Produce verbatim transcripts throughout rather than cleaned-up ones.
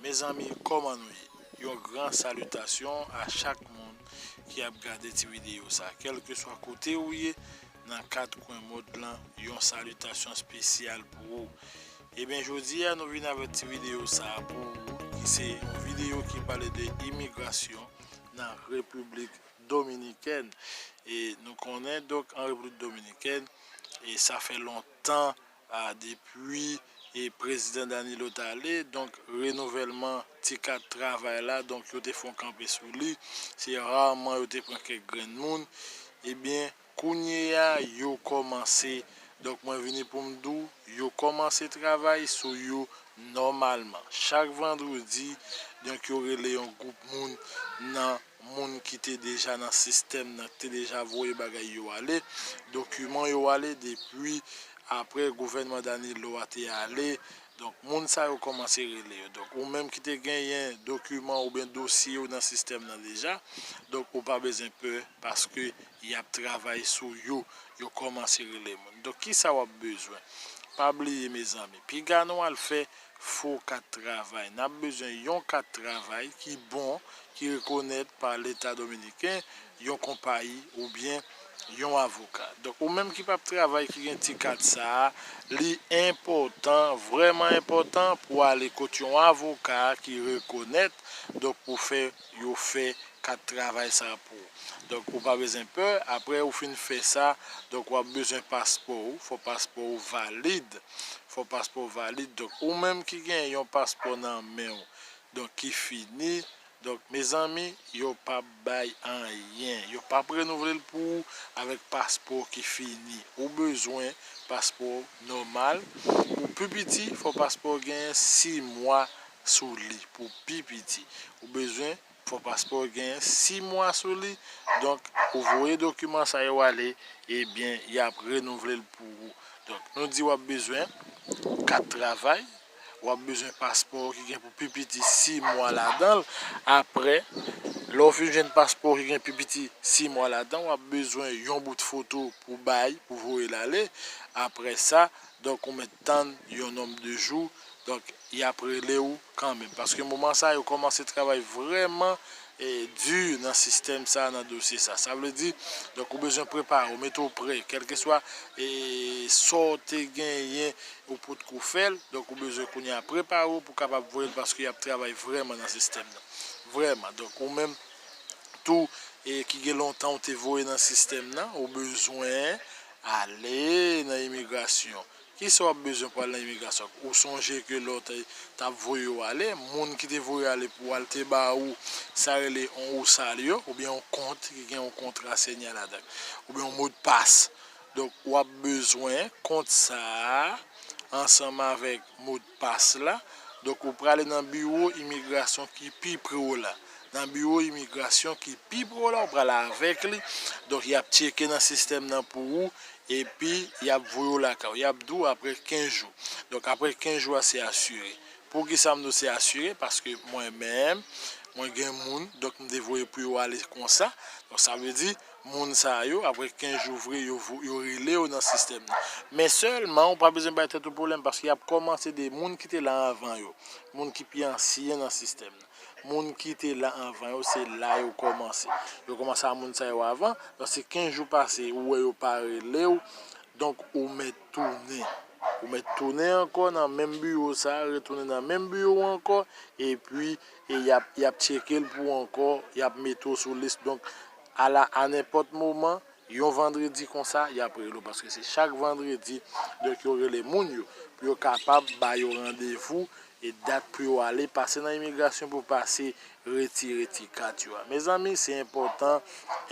Mezanmi, kòman nou ye? Yon gran salitasyon a chak moun ki ap gade ti videyo sa. Kèlkeswa kote ou ye, nan kat kwen mond lan, yon salitasyon espesyal pou ou. Ebyen, jodi a, nou vin avèk ti videyo sa pou ou, ki se yon videyo ki pale de imigrasyon nan Repiblik Dominikèn. E nou konnen, donk, an Repiblik Dominikèn, e sa fè lontan, a, depi, e prezidan Danilo t ale, donk, renouvèlman ti kat travay la, donk, yo te fè yon kanpe sou li. Se raman yo te pran kèk grenn moun. Ebyen, kounye a, yo kòmanse, donk, mwen vini pou m di w, yo kòmanse travay sou yo nòmalman. Chak vandredi, donk, yo rele yon gwoup moun nan moun ki te deja nan sistèm nan, ki te deja voye bagay yo ale, dokiman yo ale depi apre gouvènman Danilo a te ale. Donk, moun sa yo kòmanse rele yo. Donk, ou menm ki te genyen dokiman oubyen dosye yo nan sistèm nan deja, donk, ou pa bezwen pè paske y ap travay sou yo. Yo kòmanse rele moun. Donk, kisa w ap bezwen? Pa bliye, mezanmi, piga nou al fè fo kat travay. N ap bezwen yon kat travay ki bon, ki rekonèt pa Leta dominiken, yon konpayi oubyen yon avoka. Donk, ou menm ki p ap travay, ki gen ti kat sa a, li enpòtan, vrèman enpòtan pou w ale kot yon avoka ki rekonèt, donk, pou fè yo fè kat travay sa a pou ou. Donk, ou pa bezwen pè. Apre ou fin fè sa, donk, w ap bezwen paspò ou. Fò paspò ou valid. Fò paspò ou valid. Donk, ou menm ki gen yon paspò nan men w, donk, ki fini, donk, mezanmi, yo p ap bay anyen. Yo p ap renouvle l pou ou avèk paspò ki fini. Ou bezwen paspò nòmal. Pou pi piti, fò paspò genyen sis mwa sou li. Pou pi piti, ou bezwen fò paspò genyen sis mwa sou li. Donk, ou voye dokiman sa yo ale, ebyen, y ap renouvle l pou ou. Donk, nou di w ap bezwen kat travay, w ap bezwen paspò ki gen pou pi piti sis mwa ladan l. Apre, lè w fin jwenn paspò ki gen pi piti sis mwa ladan, w ap bezwen yon bout foto pou bay, pou voye l ale. Apre sa, donk, ou mèt tann yon nonb de jou. Donk, y ap rele w kanmenm. Paske moman sa, yo kòmanse travay vrèman, e, di nan sistèm sa, nan dosye sa. Sa vle di, donk, ou bezwen prepare w, mete w prè, kèlkeswa, e, sa w te genyen, ou potko fè l. Donk, ou bezwen kounye a prepare w pou kapab voye l, paske y ap travay vrèman nan sistèm nan. Vrèman. Donk, ou menm tou, e, ki gen lontan ou te voye nan sistèm nan, ou bezwen ale nan imigrasyon. Kisa w ap bezwen pou al nan imigrasyon? Ou sonje ke lè w te, t ap voye yo ale, moun ki te voye ale pou al te ba ou sa rele yon usuario, oubyen yon kont ki gen yon kontra Senyal ladan, oubyen yon modpas. Donk, w ap bezwen kont sa a ansanm avèk modpas la. Donk, ou prale nan biwo imigrasyon ki pi pre w la. Nan biwo imigrasyon ki pi pre w la, ou prale avèk li. Donk, y ap tcheke nan sistèm nan pou ou, epi y ap voye w lakay ou. Y ap di w apre kenz jou. Donk, apre kenz jou a, se asire. Poukisa m di w se asire? Paske mwen menm, mwen gen moun, donk, m te voye pou yo ale konsa. Donk, sa vle di, moun sa yo, apre kenz jou vre, yo vo-, yo rele yo nan sistèm nan. Men sèlman, ou pa bezwen bay tèt ou pwoblèm, paske y ap kòmanse de moun ki te la anvan yo, moun ki pi ansyen nan sistèm nan. Moun ki te la anvan yo, se la yo kòmanse. Yo kòmanse a moun sa yo avan, donk, si kenz jou pase, ou wè yo pa rele w, donk, ou mèt tounen. Ou mèt tounen ankò nan menm biwo sa a, retounen nan menm biwo ankò, epi, e y ap, y ap tcheke l pou ou ankò, y ap mete w sou lis. Donk, ala, a nenpòt moman, yon vandredi konsa, y ap rele w, paske se chak vandredi, donk, yo rele moun yo, pou yo kapab ba yo randevou, e dat pou yo ale pase nan imigrasyon pou pase retire ti kat yo a. Mezanmi, se enpòtan,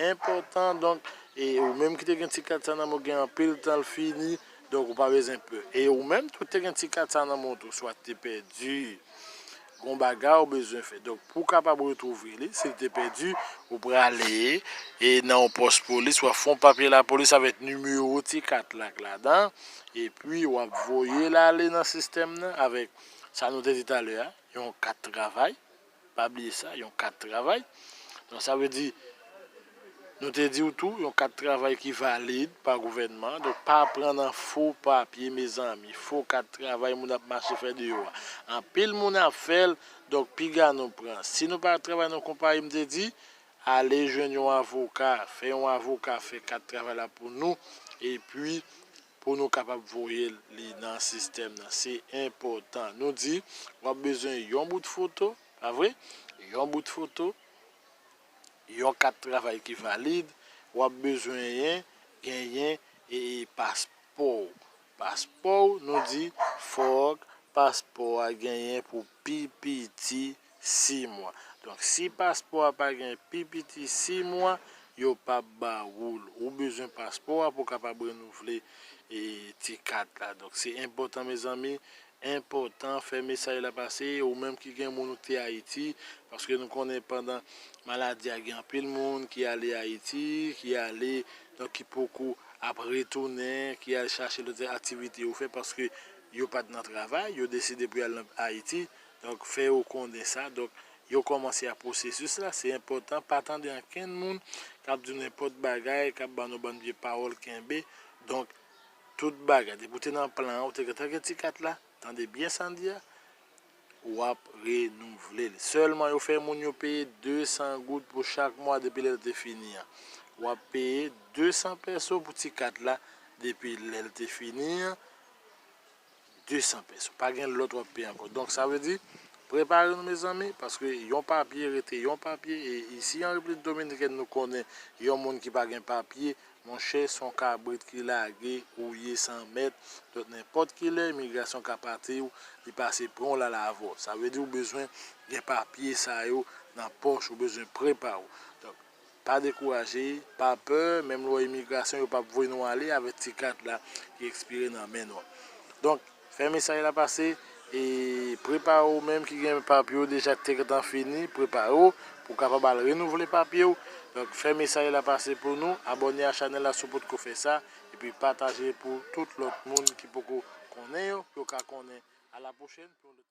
enpòtan. Donk, e ou menm ki te gen ti kat sa nan men w, gen anpil tan l fini, donk, ou pa bezwen pè. E ou menm tou te gen ti kat sa nan men w tou, swa te pèdi, gon bagay ou bezwen fè. Donk, pou w kapab retwouve li, si l te pèdi, ou prale, e nan yon pòs polis, w ap fè yon papye lapolis avèk nimewo ti kat la k ladan, epi w ap voye l ale nan sistèm nan avèk sa nou te di talè a, yon kat travay. Pa bliye sa, yon kat travay. Donk, sa vle di, Nou te di w tou, yon kat travay ki valid pa gouvènman. Donk, pa pran nan fo papye, mezanmi. Fo kat travay moun ap mache fè deyò a. Anpil moun ap fè l, donk, piga nou pran. Si nou pa travay nan konpayi, m te di, ale jwenn yon avoka, fè yon avoka fè kat travay la pou nou, epi pou nou kapab voye li nan sistèm nan. Se enpòtan. Nou di, w ap bezwen yon bout foto, pa vre? Yon bout foto, yon kat travay ki valid, w ap bezwen genyen e, e paspò w. Paspò w, nou di, fòk paspò a genyen pou pi piti sis mwa. Donk, si paspò a pa gen pi piti sis mwa, yo p ap ba ou l. Ou bezwen paspò a pou w kapab renouvle e, ti kat la. Donk, se enpòtan, mezanmi, enpòtan, fè mesaj la pase, ou menm ki gen moun ou te Ayiti, paske nou konnen pandan maladi a, gen anpil moun ki ale Ayiti, ki ale, donk, ki poko ap retounen, ki al chache lòt aktivite yo fè, paske yo pa t nan travay, yo deside pou y al nan Ayiti. Donk, fè yo konnen sa. Donk, yo kòmanse a pwosesis la. Se enpòtan, pa tande ankenn moun k ap di w nenpòt bagay, k ap ba nou bann vye pawòl kenbe. Donk, tout bagay, depi w te nan plan an, ou te gentan gen ti kat la, tande byen sa m di a, w ap renouvle l. Sèlman, yo fè moun yo peye de san goud pou chak mwa depi lè l te fini an. W ap peye de san pèso pou ti kat la depi lè l te fini an, de san pèso. Pa gen lòt w ap peye ankò. Donk, sa vle di, prepare nou, mezanmi, paske yon papye rete yon papye, e isi an Repiblik Dominikèn, nou konnen yon moun ki pa gen papye, monchè, se yon kabrit ki lage, ou ye san mèt. Donk, nenpòt ki lè, imigrasyon ka pati w, li pase pran w, l al avè w. Sa vle di, ou bezwen gen papye sa yo nan pòch, ou bezwen prepare w. Donk, pa dekouraje, pa pè, menm lè w imigrasyon, yo p ap voye nou ale avèk ti kat la ki ekspire nan men nou an. Donk, fè mesaj la pase, e prepare w menm ki gen papye w deja ki te gentan fini, prepare w pou w kapab al renouvle papye w. Donk, fè mesaj la pase pou nou, abòne a chanèl la si w potko fè sa, epi pataje pou tout lòt moun ki poko konnen yo, pou yo ka konnen. A la pwochèn pou yon lòt